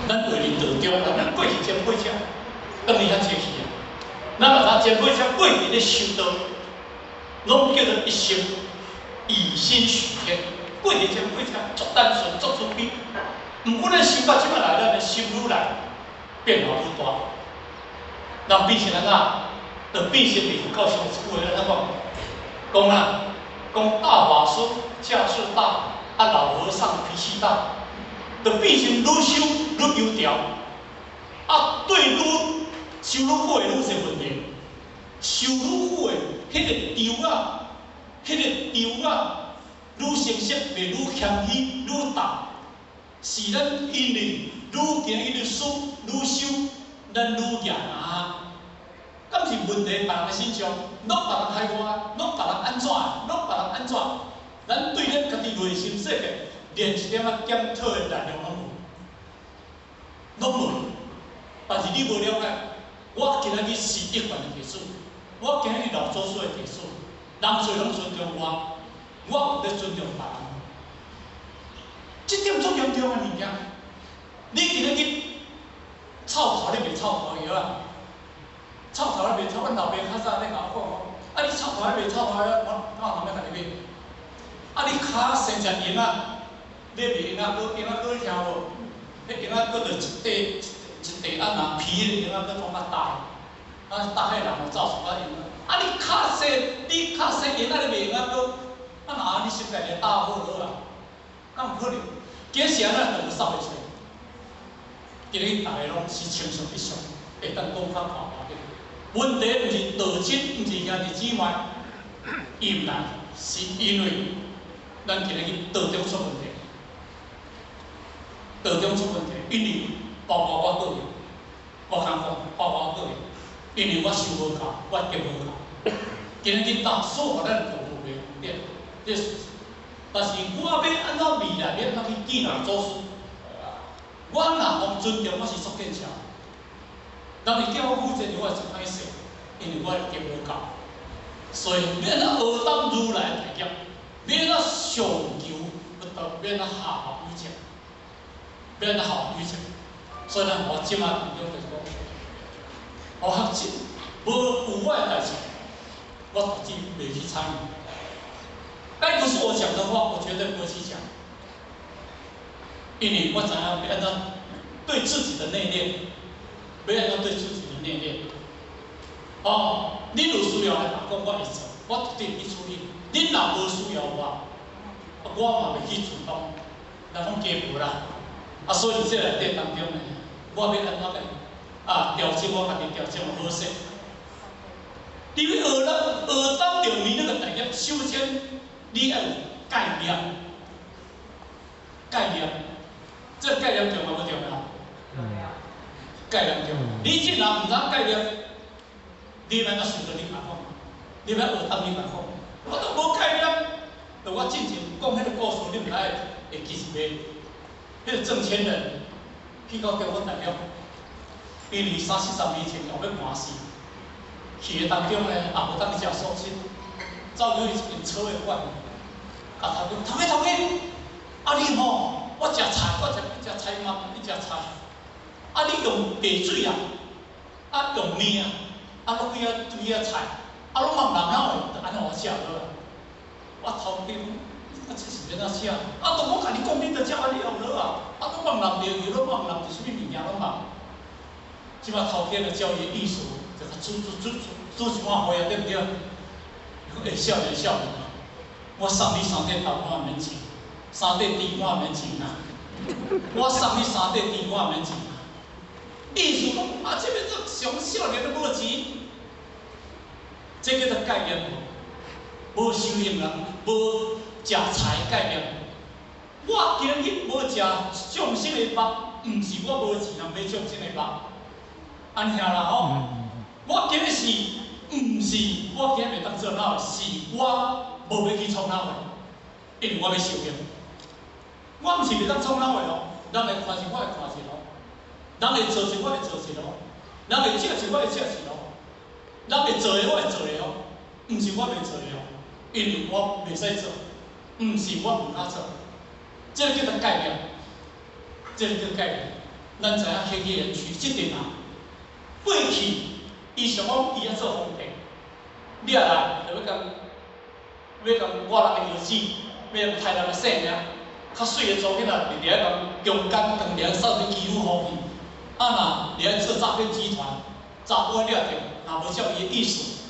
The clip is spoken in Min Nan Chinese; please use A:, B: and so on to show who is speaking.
A: 咱會佇道中，咱過去前輩車，當年遐濟去啊。咱若知前輩車過去咧修道，攏叫做一心以心許天。過去前輩車足單純、足慈悲。毋過咱修到這擺來，咱的心愈來變化愈大，人變成按怎？就變成袂夠上一句話按怎講？講啊，講大法師架勢大，啊老和尚脾氣大，就變成愈修愈油條，啊對愈修愈久的愈濟問題，修愈久的彼個調仔，彼個調仔愈成熟，袂愈謙虛，愈大。是咱因為愈行愈輸愈修，咱愈嚴啊！敢是問題別人的身上，攏別人害我，攏別人按怎，攏別人按怎？咱對咱家己內心世界，連一點仔檢討的力量攏無，攏無。但是你無了解，我今仔日是一貫的弟子，我今仔日老祖師的弟子，人濟攏尊重我，我有咧尊重別人。這點足嚴重的物件，你今日去臭頭，你袂臭頭藥啊？臭頭你袂臭，阮老爸較早咧共我講，啊你臭頭你袂臭頭藥，我哪有通欲共你買？啊你跤生隻蠅仔，你賣蠅仔膏，蠅仔膏你聽無？彼蠅仔膏就一塊一塊按那皮的蠅仔膏裝較大，啊搭彼人就走出來用。啊你跤生，你跤生蠅仔你賣蠅仔膏，啊若按呢心家己打好好啊？敢有可能？其實按怎就有掃袂出。今日逐个攏是親像一相，會當講較大話的。問題毋是道親，毋是兄弟姊妹，伊毋來，是因為咱今日去道中出問題，道中出問題，因為包括我個人，我敢講，包括我個人，因為我修無夠，我德無夠。今日去搭所予咱就無袂對，這事實。但是我欲按怎未來欲按怎去見老祖師？我若講尊重，我是足見笑。人會叫我負責任，我會足歹勢，因為我的德無夠。所以欲按怎學當如來大業，欲按怎上求佛道，欲按怎下化有情，欲按怎下化有情。所以咱我這馬當中就是講，我學習無有我的代誌，我絕對袂去參與。該不是我講的話，我絕對不會去講，因為我知影欲按怎對自己的內練，欲按怎對自己的內練。哦，恁有需要來講，我會做，我絕對去處理。恁若無需要我，我嘛袂去主動。人講加無啦，啊，所以這內底當中呢，我欲按怎個啊調整我家己調整好勢。你欲學咱學當著彌勒個大業，首先你愛有概念，概念，這個概念重要無重要？概念重要。你這人毋知概念，你欲按怎想著你來講，你欲學當你來講，我都無概念。就我進前講彼個故事，你毋知會記是袂？彼個鄭千人去到中國大陸，伊佇三四十年前後欲趕死，去的當中呢，也無當去食素食，走入去一間草的館，共頭家講，頭家頭家，啊你吼，我食菜，我食你食菜嗎？你食菜，啊你用白水啊，啊用麵啊，啊落去遐煮遐菜，啊攏嘛毋人會，就按呢予我食落。我頭家講，啊這是欲按怎食？啊都我共你講，你著食按呢用落啊！啊攏茫淋著油，攏茫淋著啥物物件攏茫。這擺頭家就照伊的意思，就共煮煮煮煮煮一碗花啊，對毋對？伊講欸少年少年啊，我送你三塊豆我免錢，三塊豬肝免錢啊！我送你三塊豬肝免錢啊！意思講啊，這個做上少年都無錢，這叫做概念無？無修行人，無食菜概念。我今日無食眾生的肉，毋是我無錢啊買眾生的肉，按呢啦吼。我今日是毋是我今日袂當做老的，是我無欲去創老的，因為我欲修行。我毋是袂當創老的哦，人會看一我會看一哦，人會做一我會做一哦，人會食一我會食一哦，人會做的我會做的哦，毋是我袂做的哦，因為我袂使做，毋是我毋敢做，這個叫做概念，這個叫概念。咱知影興業園區這陣啊，過去伊想講伊愛做皇帝，掠來就欲共欲共外人的藥子，欲用刣人的性命，較媠的查某囡仔直直愛共強姦，當然送去妓女好去。啊若掠做詐騙集團，查埔掠著，若無照伊的意思，